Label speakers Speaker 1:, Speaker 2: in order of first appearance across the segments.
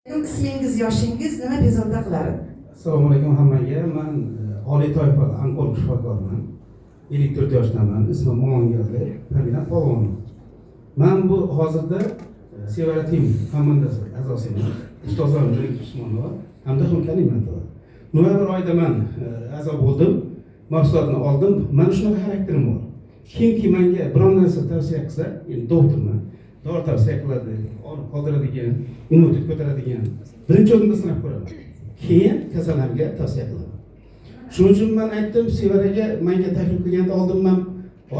Speaker 1: Ismingiz, yoshingiz, nima bezovta qiladi?
Speaker 2: Assalomu alaykum hammaga. Man oliy toifali onkolog shifokorman. 54 yoshdaman. Ismim Omongeldi, familiyam Polvonov. Man bu hozirda Sevara Team komandasi a'zosiman. Ustozlarim Julik Usmonova hamda Hulka Ne'matova. Noyabr oyida man a'zo bo'ldim, mahsulotni oldim. Mana shunaqa xarakterim bor. Kimki menga biron narsa tavsiya qilsa, endi doktorman, dori tavsiya qiladi, og'riq qoldiradigan, immunitet ko'taradigan, birinchi o'rinda sinab ko'raman, keyin kasallarga tavsiya qilaman. Shuning uchun man aytdim Sevaraga, manga taklif qilganda oldin man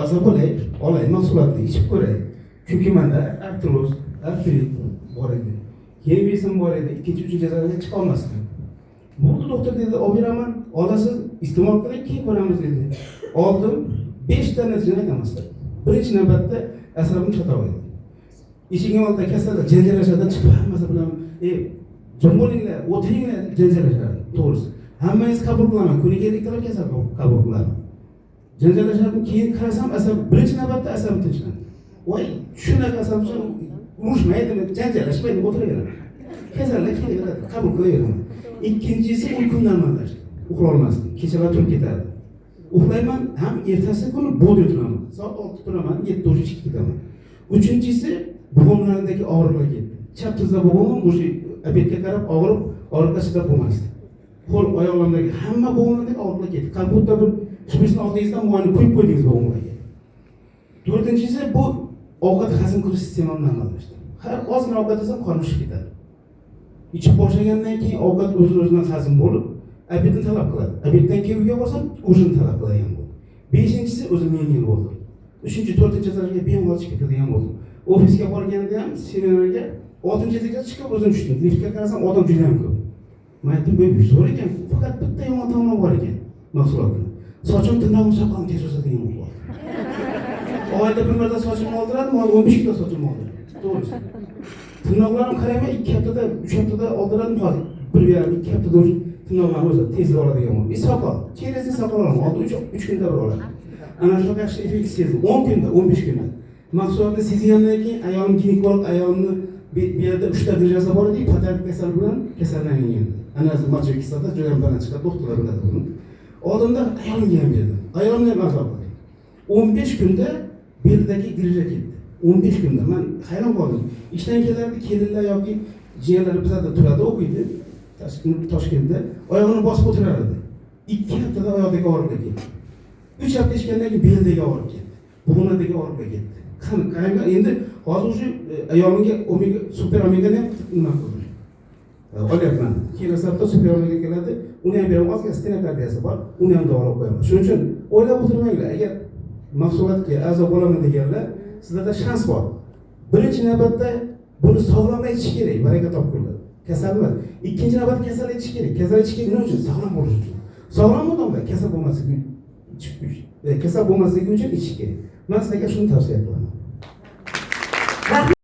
Speaker 2: a'zo bo'lay, olay, mahsulotni ichib ko'ray, chunki manda artroz, artrit bor edi, keyin вес im bor edi, ikkinchi, uchinchi darajaga chiqolmasdim. "Bo'ldi, doktor, — dedi, — olib beraman, olasiz, iste'mol qiling, keyin ko'ramiz", — dedi. Oldim. Beshta natijani aytamasdan, birinchi navbatda asabim chatoq edi. Eshigim oldida kasallar janjallashadi, chiqib hammasi bilan: "Ey, jim bo'linglar, o'tiringlar", — janjallashardim. To'g'risi, hammangizni qabul qilaman, kuniga 50 talab kasal qabul qilaman, janjallashardim. Keyin qarasam, asab, birinchi navbatda asabim tinchlandi. Voy, shunaqa asab urushmaydimi, janjallashmaydi, o'tiraveraman, kasallar kelaveradi, qabul qilaveraman. Ikkinchisi, uyqum normalashdi. Uxlolmasdim, kechalar turib ketardim. Uxlayman ham, ertasi kuni бодрый turaman, soat 6da turaman, 7da уже ishga ketaman. Uchinchisi, bo'g'imlarimdagi og'riqlar ketdi. Chap tizza bo'g'imim уже обед ga qarab og'rib, og'riqqa chidab bo'lmasdi. Qo'l, oyoqlarimdagi, hamma bo'g'imlardagi og'riqlar ketdi, как будто bir shprisni oldingizdan moyni quyib qo'ydingiz bo'g'imlarga. To'rtinchisi, bu ovqat hazm qilish sistemam normallashdi. Har ozgina ovqat yesam, qornim shishib ketadi. Ichib boshlagandan keyin ovqat o'z o'zidan hazm bo'lib, обед ni talab qiladi, обед dan keyin uyga borsam, ужин talab qiladigan bo'ldi. Beshinchisi, o'zim yengil bo'ldim, uchinchi, to'rtinchi etajga bemalol chiqib ketadigan bo'ldim. Ofisga borganda ham, seminarga oltinchi etajga chiqib o'zim tushdim. Liftga qarasam, odam juda ham ko'p. Man aytdim: "Bu zo'r ekan". Faqat bitta yomon tomoni bor ekan mahsulotni: sochim, tirnog'im, soqolim tez o'sadigan bo'lib qoldi. Oyda bir marta sochimni oldirardim, hozir 15 kunda sochimni oldirdim, to'g'risi. Tirnoqlarim, qarayman, 2 haftada, 3 haftada oldirardim, hozir 1,5, 2 haftada уже tirnoqlarim o'zi tezroq oladigan bo'ldi. И soqol, через soqol olaman, oldin 3 kunda bir olardim. Ana shunaqa yaxshi effekt sezdim 10 kunda, 15 kunda. Mahsulotni sezgandan keyin ayolim ginekolog, ayolimni bu yerda uchta грыжа si bor edi, patologik kasal bilan kasallangan. Ana мочевой kislota juda ham baland chiqadi, doktorlar biladi buni. Oldinda ayolimga ham berdim, ayolimni ham a'zo qildik. 15 kunda belidagi грыжа ketdi, 15 kunda. Man hayron qoldim. Ishdan kelardi, kelinlar yoki jiyanlar bizada turadi, o'qiydi Toshkentda, oyog'ini bosib o'tirar edi. 2 haftada oyog'idagi og'riqlar ketdi. 3 hafta ichgandan keyin belidagi og'riq ketdi, bo'g'imlardagi og'riqlar ketdi. Qani, qaranglar, endi hozir уже ayolimga omega, super omegani ham nima qildim, olyapman. Kelasi hafta super omega keladi, uni ham beraman. Ozgina stenokardiyasi bor, uni ham davolab qo'yaman. Shuning uchun o'ylab o'tirmanglar. Agar mahsulotga a'zo bo'laman deganlar, sizlarda shans bor. Birinchi navbatda buni sog'lom ichish kerak, baraka topkurlar, kasal emas. Ikkinchi navbatda kasal ichish kerak. Kasal ichish kerak nima uchun? Sog'lom bo'lish uchun. Sog'lom odamlar kasal bo'lmasligi uchun ichish kerak. Man sizlarga shuni tavsiya qilaman.
Speaker 1: Rahmat.